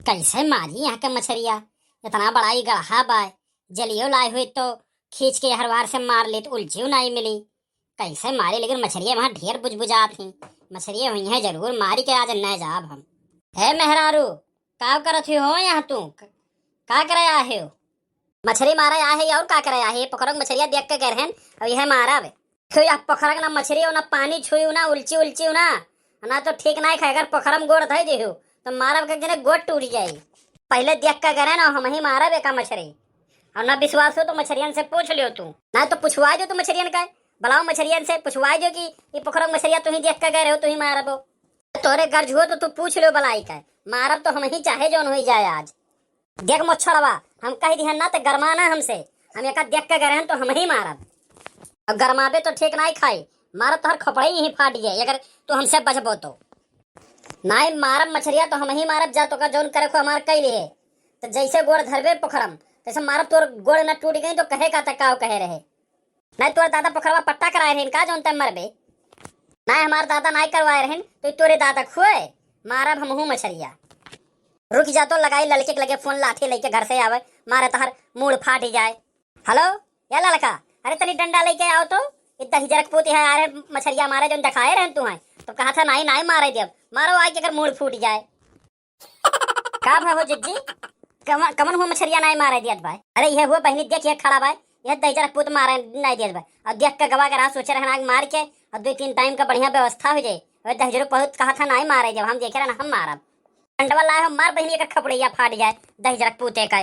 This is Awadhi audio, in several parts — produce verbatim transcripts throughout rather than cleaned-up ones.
कैसे मारी यहाँ के मछरिया? इतना बड़ा ही गड़हा बा, जलियो लाए हुए तो खींच के हरवार से मार लेत, उलझियो नाई मिली। कैसे मारी, लेकिन मछरिया वहाँ ढेर बुजबुजात ही। मछरिया हुई है जरूर, मारी के आज न जाब हम। हे मेहरारू, का करत हुई हो यहाँ तू? क-, का करे आहे हो? मछरी मारे आहे और का करे आहे? पोखरक मछरिया देख के गए रहन, अब यह मारब। तो यह पोखरक ना मछरी हो, ना पानी छुई हो, ना उलची उलची हो ना, ना तो ठीक ना खाए। अगर पोखरम गोड़ धई दे हो तो मारब के जने गोड़ टूट जाई। पहले देख के गए ना, हम ही मारब एका मछरी। और ना विश्वास हो तो मछरियन से पूछ लियो तू, ना तो पूछवा दो तू मछरियन का, बुलाओ मछरियन से पूछवा दो कि ये पोखरक मछरिया तू ही देख के गए रहो, तू ही मारबो। तोरे गर्ज हो तो तू पूछ लियो बुलाई का, मारब तो हम ही चाहे जौन हुई जाए आज। देख मोछड़वा, हम कह दिहन ना त गरमा ना हमसे, हम एका देख के गए रहन तो हम ही मारब। अब गरमाबे तो ठीक नाई खाई, मारब तोहर खोपड़े ही फाट गए अगर तू हमसे बचबो तो। नाई मारब मछरिया तो हम ही मारब, जा तोका जौन करे को हमार कई लिहे। तो जैसे गोड़ धरबे पोखरम तैसे मारब, तोर गोड़ न टूट गई तो कहे का तकाव कहे रहे। नाई तोर दादा पोखरवा पट्टा कराए रहे इनका जौन तय मरबे। नाई हमार दादा नाई करवाए रहन तो तोरे दादा खुए, मारब हमहू मछरिया। रुक जा तो लगाई ललके के लगे फोन, लाठी लेके घर से आवे, मारे तहर मूड़ फाट ही जाए। हेलो, या ललका, अरे तनी डंडा लेके आओ तो, इतना ही जरक पूती है, अरे मछरिया मारे जौन दिखाए रहन तू है, तो कहा था नाई नाई मारे देब, मारो आई के अगर मूड़ फूट जाए। का भा हो जिज्जी? कमन, कमन हुआ मछरिया नाई मारे दियत भाई? अरे यह हुआ बहनी देख, यह खड़ा भाई, यह दहिजरा पूत मारे नाई दियत भाई। और देख के गवा के रहा, सोचे रहना आग मार के, और दो तीन टाइम का बढ़िया व्यवस्था हो जाए। वह दहिजरो बहुत कहा था नाई मारे, जब हम देखे रहना हम मारब। डंडवा लाए हो, मार बहनी एकर खपड़िया फाट जाए, दहिजरा पूते का।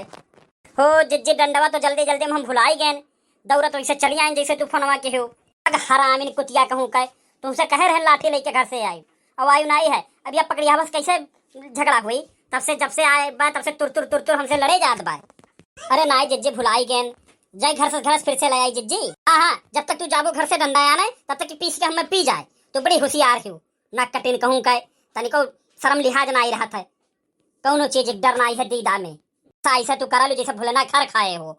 हो जिज्जी, डंडवा तो जल्दी जल्दी में हम भुलाई गए, दौड़त वैसे चली आए जैसे तू फोनवा के हो। अग हरामिन कुतिया कहूँ का, तुमसे कहे रहे लाठी लेके घर से आई, अब आयु नाई है। अब यह पकड़िया बस कैसे झगड़ा हुई, तब से, जब से आए बा तब से तुर तुर तुर तुर हमसे लड़े जात बा। अरे नाई जिज्जी, भुलाई गेन, जाई घर से, घर से फिर से ले आई जिज्जी। हाँ हाँ, जब तक तू जाबो घर से डंडा आने, तब तक कि पीस के हमें पी जाए। तू बड़ी होशियार हो, ना कटिन कहूँ का, तनिको शर्म लिहाज नाई रहत है, कौनो चीज के डर नाई है दीदा में। ऐसा, ऐसा तू करा लो जैसे भुलना खर खाए हो।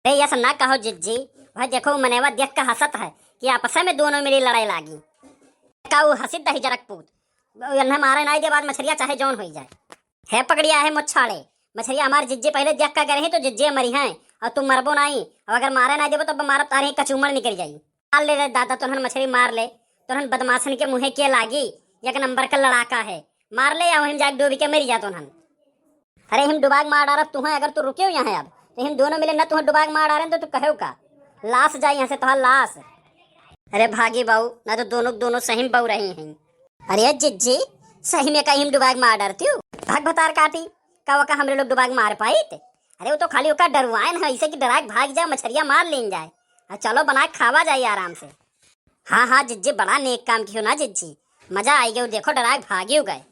अरे यस ना कहो जिज्जी, वह देखो उ मनेवा देख के हंसत है कि आपस में दोनों मिली लड़ाई लागी। का उ हंसित दही जरक पूत, इन्हें मारे नाई दे बाद मछरिया चाहे जौन होई जाए। हे पकड़िया, हे मोछाड़े, मछरिया हमार जिज्जी पहले देख के गए रही तो जिज्जी मरी हैं, और तू मरबो नाई। अब अगर मारे नाई देबो तो अब मारब तारे कचूमर निकल जाई। मार ले रे दादा, तोहन मछरी मार ले, तोहन बदमाशन के मुँहे के लागी, एक नंबर का लड़ाका है, मार ले या वहीं जाके डूब के मरी जा तोहन। अरे हम डुबाक मार डारब तुहें, अगर तू रुके हो यहाँ अब, तो हम दोनों मिले ना तुहें डुबाक मार डारें तो तू कहे का? लाश जाए यहाँ से तोहार लाश। अरे भागी बाऊ, ना तो दोनों, दोनों सही में बाऊ रही हैं। अरे जिज्जी, सही में कहीं हम डुबाक मार डारती हूँ? भाग भतार काटी, का वका हमरे लोग डुबाक मार पाइत? अरे वो तो खाली ओका डरवाएन है, ऐसे कि डराक भाग जाए, मछरिया मार लेन जाए, और चलो बना के खावा जाए आराम से। हाँ हाँ जिज्जी, बड़ा नेक काम कियो ना जिज्जी, मजा आई गयो, देखो डराक भागियो गए।